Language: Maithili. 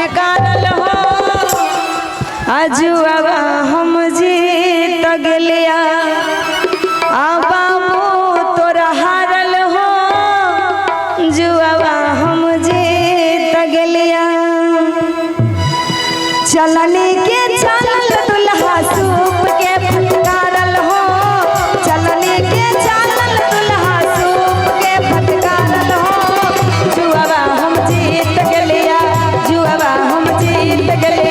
फटकारल हो। अजुआवा हम जीत गेलिया, आ बाबू तोरा हारल हो, जुआवा हम जीत गेलिया। चलनी के चलल दुल्हा सूप के फटकारल हो, चलनी के चलल दुल्हा सूप के फटकारल हो, जुआवा हम जीत गेलिया, जुआवा हम जीत गेलिया।